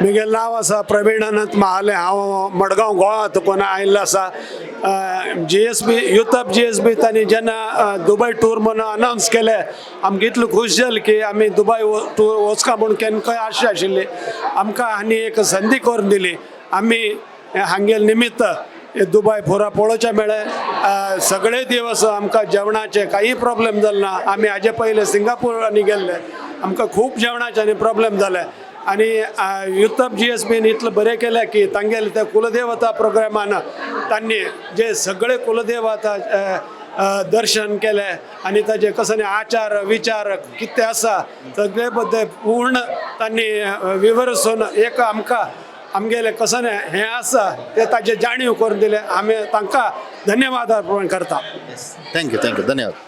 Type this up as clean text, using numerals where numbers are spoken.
म्हगेलें नांव आसा प्रवीण अनंत महाले. हांव मडगांव गोवा तुकोन आयिल्लो आसा. जीएसबी, युथप जीएसबी तांणी जेन्ना दुबय टूर म्हणून अनावन्स केलें, आमकां इतलो खूश जालें की आमी दुबय टूर वचका म्हूण केन्ना खंय आशा आशिल्ली. आमकां आनी एक संदी करून दिली. आमी हांगेले निमित्त दुबय पुरा पळोवचें मेळ्ळें. सगळे दिवस आमकां जेवणाचे कांय प्रॉब्लेम जालें ना. आमी हाजे पयले सिंगापूर आनी गेल्ले, आमकां खूब जेवणाचे आनी प्रॉब्लेम जाले. आनी युथप जीएसबीन इतलें बरें केलें की तांगेले त्या कुलदेवता प्रोग्रामान तांणी जे सगळे कुलदेवता दर्शन केलें आनी ताजे कसले आचार विचार कितें आसा सगळे बद्दल पूर्ण तांणी विवरसून एक आमकां आमगेलें कसलें हें आसा तें ताजें जाणीव करून दिलें. आमी तांकां धन्यवाद अर्पण करता. Thank you, thank you, धन्यवाद.